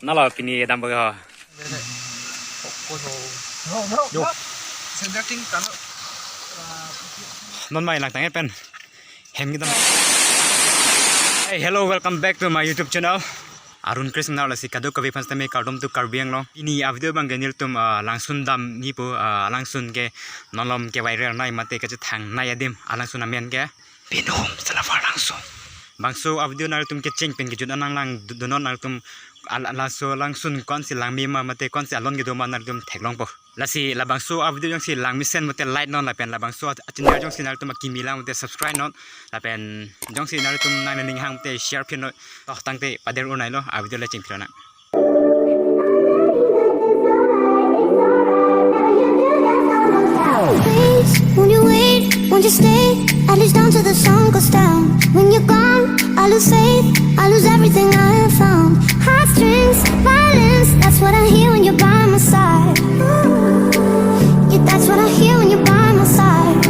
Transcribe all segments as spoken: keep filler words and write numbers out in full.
Nalo pini dam bagi ho. Yo. Sendal ting kano. Non mai lang tangke pen. Hem kedam. Hey, hello, welcome back to my YouTube channel. Arun Krishna, lasi kadokave fans tame kardom to Karbi Anglong. Pini a video abang ke nelitum, ah, langsun damji pu, ah, langsun ke non malom ke viral nai mate kachethangnai adim, a langsun amen ke Binhum Salavar Langso. Bangso a video nanglitum kecheng pen kejut an nanglang du-, dunnon, nanglitum al-, laso langsun konsi langme ma mate konsi alon kedo ma nanglitum theklongpo. Lasi labangso a video jongsi langmesen mate like non, lapen labangso a-, a channel jongsi nanglitum akimi lang mate subscribe non, lapen jongsi nanglitum nangning hang mate share pin non. Toh tangte pader unai lo, a video le chengphi lonang. Please, won't you wait? Won't you stay? At least until the sun goes down. When you're gone, I lose faith. I lose everything I have found. Heartstrings, violence. That's what I hear when you're by my side. Yeah, that's what I hear when you're by my side.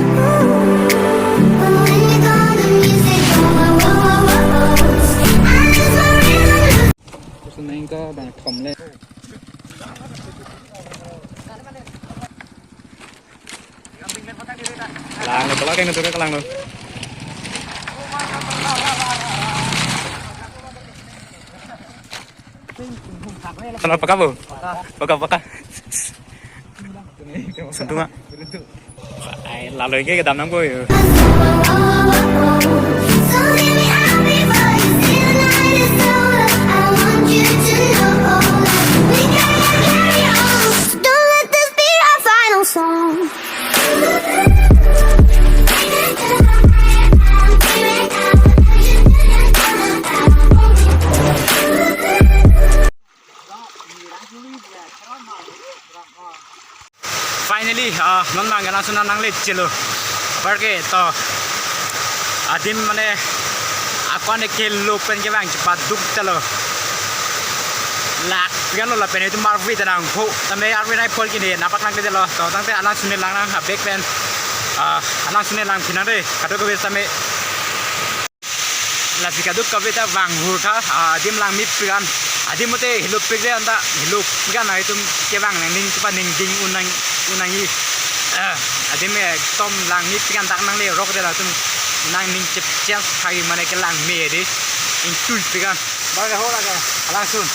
But when you're gone, the music goes. I lose my rhythm, lose Kusun na ingka bang thom le. Lang lo, pala kain tu ka lang lo. Sana paka bo? Paka, paka. Suntung ah. Ai, lalo ke kedam nangpo yo. So hear me out before you say the night is over. I want you to know that we gotta carry on. Don't let this be our final song. Finally, ah, non abang langsun nangle chelo. Apar ke to adim mane akon ke lo pen kevang chepaduk telo. Lak pian lo lapen itum arve ta nangpho. Tame arve nai phol kini nangpaklangkle telo. To tangte a langsun ne lang nang abek pen. Ah, a langsun ne langphi nang de. Kadokave tame. Lasi kadokave ta vang hur tha, ah, adim langmepik an. Adim mate hilopik de anta, hilopik an itum kevang nangning chepaningding un nang, un nangji. Ah, adim ekdom langmepik an dak nangle rok de latum nangning chep chance thagi mane kelangme de. Ingtuipik an. Bang ho lage. A langsun.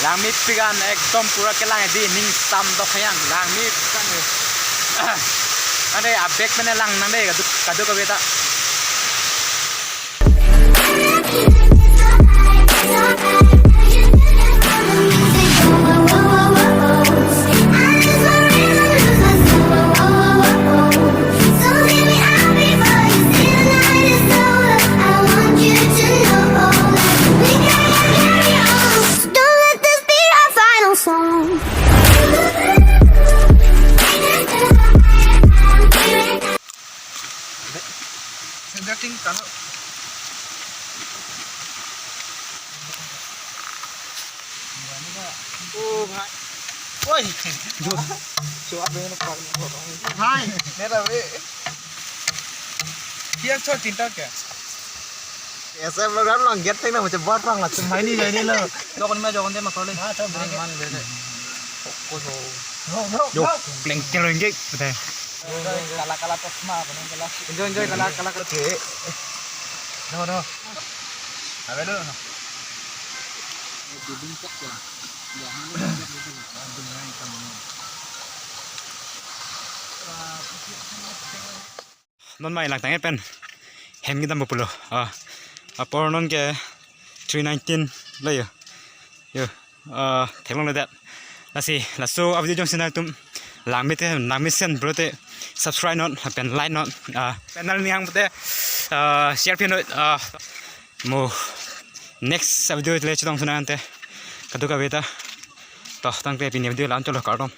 Langmepik an ekdom pura kelang de ning sam dok yang langmepik an. Ah, ante abek mane lang nang de kadok, kadokave ta. Don't let this be our final song. Sendal ting kano. Oh, bhai. Oi. Hai. Mera bhi. Kya chho chinta kya? Aisa program lang get thek na mujhe bahut rang lagta hai. Maini, maini lo. Jokon ma jokon de ma kole. Ha, to man, man de. Ko so. No, no. Yo, pleng tel ringgit betul. Kala kala chosma, kala kala. Enjoy, enjoy, kala kala. Okay. No, no. Abe lo. Non mai lang tangke pen hem kedam pulo. Ah, apor non ke three nineteen lo yo. Yo, ah, theklongledet. Lasi, laso a video jongsi nanglitum langme te, langmesen pulote subscribe non, lapen like non, ah, pen nangning hang pulote, ah, share pin non, ah, mo next a video le chetongsun nang ante. Kadokave ta. To, tangte pini video la-an chotlo, kardom.